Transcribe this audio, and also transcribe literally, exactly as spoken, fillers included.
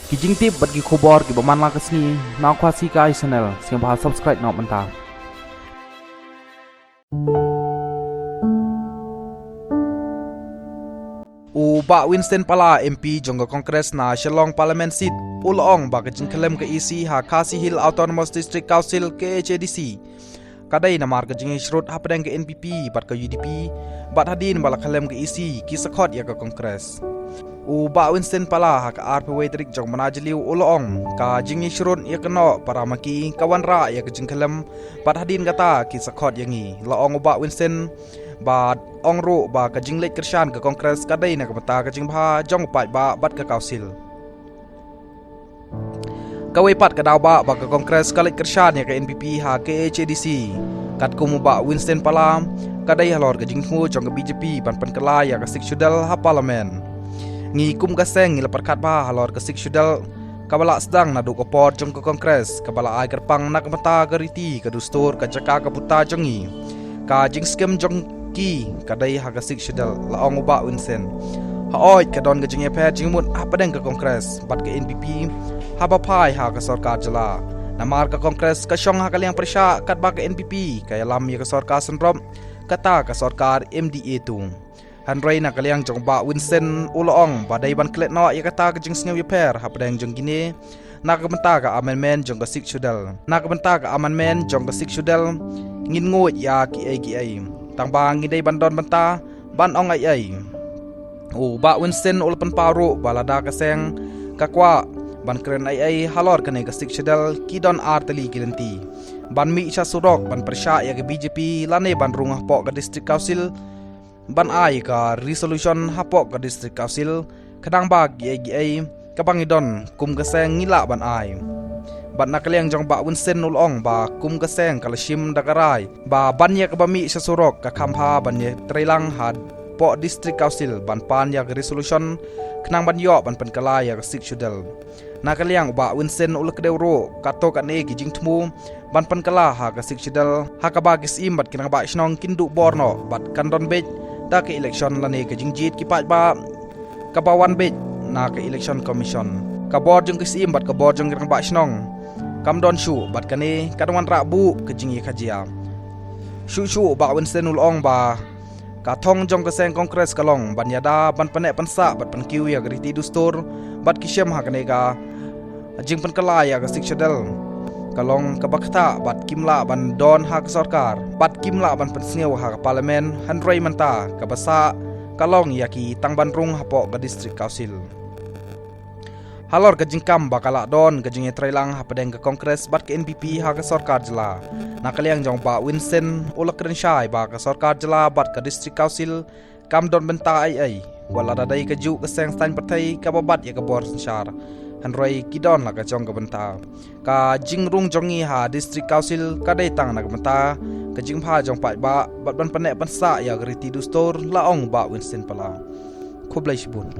Ki jingtip bad ki khubor kiba man la ka sngi na Khasi Kai Channel, sngewbha subscribe noh mynta. U Bah Winston Pala, M P jong ka Congress na Shillong Parliament Seat, u la ong ba ka jingkhlem ka E C ha Khasi Hills Autonomous District Council, K H A D C, ka dei namar ka jingïashrut hapdeng ka N P P bad ka U D P, bad hadien ba la khlem ka E C ki sa khot ïa ka Congress. U Bah Winston Pala ha ka arphew wei tarik jong u bnai Jylliew u la ong, ka jingïashrut ïa ka noh para ma ki ka wanrah ïa ka jingkhlem, bad hadien kata ki sa khot ïa ngi. La ong u Bah Winston, bad ong ruh ba ka jingleit kyrshan ka Congress ka dei na ka bynta ka jingbha jong u paidbah bad ka Council. Kawei pat ka daw ba, ba ka Congress ka leit kyrshan ïa ka N P P ha K H A D C, katkum u Bah Winston Pala, ka dei halor ka jingthmu jong ka B J P ban pynkylla ïa ka Sixth Schedule ha Parliament. Ngi kum ka seng ngi la pyrkhat bha halor ka Sixth Schedule kaba la sdang naduh ka por jong ka Congress, kaba la ai kyrpang na ka bynta ka riti ka dustur, ka jaka ka bynta jong ngi. Ka jingskhem jong ki ka dei ha ka Sixth Schedule, la ong u Bah Winston. Hooid, ka don ka jingïapher jingmut hapdeng ka Congress bad ka N P P haba phai ha ka sorkar jylla. Namar ka Congress ka shong ha ka liang pyrshah, katba ka N P P ka ïalam ïa ka sorkar synrop, kata ka sorkar M D A tu. Hynrei na ka liang jong u Bah Winston u la ong ba dei ban klet noh ïa kata ka jingsngew ïapher hapdeng jong kine na ka bynta ka amendment jong ka Sixth Schedule. Na ka bynta ka amendment jong ka Sixth Schedule, ngin nguid ïa kiei kiei. Tangba ngi dei ban don bynta ban ong ei ei. U Bah Winston u la pynpaw ruh ba lada ka seng ka kwah ban kren ei ei halor kane ka Sixth Schedule, ki don ar tylli ki lynti. Ban mih sha surok ban pyrshah ïa ka B J P lane ban rung hapoh ka District Council, ban ai ka resolution hapoh ka District Council, khnang ba kiei kiei kaba ngi don kum ka seng ngi lah ban ai. Bad na ka liang jong u Bah Winston u la ong ba kum ka seng ka la shim da ka rai ba ban ïa kaba mih sha surok ka kham bha ban ïatreilang hapoh District Council ban pan ïa ka resolution, khnang ban ïoh ban pynkylla ïa ka Sixth Schedule. Na ka liang u Bah Winston u la kdew ruh, katto katne ki jingthmu ban pynkylla ha ka Sixth Schedule, ha kaba ki syiem bad ki rangbah shnong kin duh bor noh, bad kan don beit da ka election lane ka jingjied ki paidbah kaba wan beit na ka Election Commission. Ka bor jong ki syiem bad ka bor jong ki rangbah shnong kam don shuh, bad kane kan wanrah buh ka jingïakajia. Shuh shuh u Bah Winston u la ong ba ka thong jong ka seng Congress ka long ban ïada, ban pynneh pynsah bad pynkiew ïa ka riti dustur bad ki shem ha kane ka jingpynkylla ïa ka Sixth Schedule. Ka long kaba ktah bad kim lah ban don ha ka sorkar, bad kim lah ban pynsngew ha ka Parliament, hynrei mynta kaba sah ka long ïa ki tang ban rung hapoh ka District Council. Halor ka jingkam ba ka la don ka jingïatreilang hapdeng ka Congress bad ka N P P ha ka sorkar jylla, na ka liang jong u Bah Winston u la kren shai ba ka sorkar jylla bad ka District Council kam don bynta ei ei. Wat lada dei kajuh ka seng saiñ pyrthei kaba bat ïa ka bor synshar, hynrei ki don la ka jong ka bynta. Ka jingrung jong ngi ha District Council ka dei tang na ka bynta ka jingbha jong paidbah bad ban pynneh pynsah ïa ka riti dustur, la ong u Bah Winston Pala. Khublei shibun.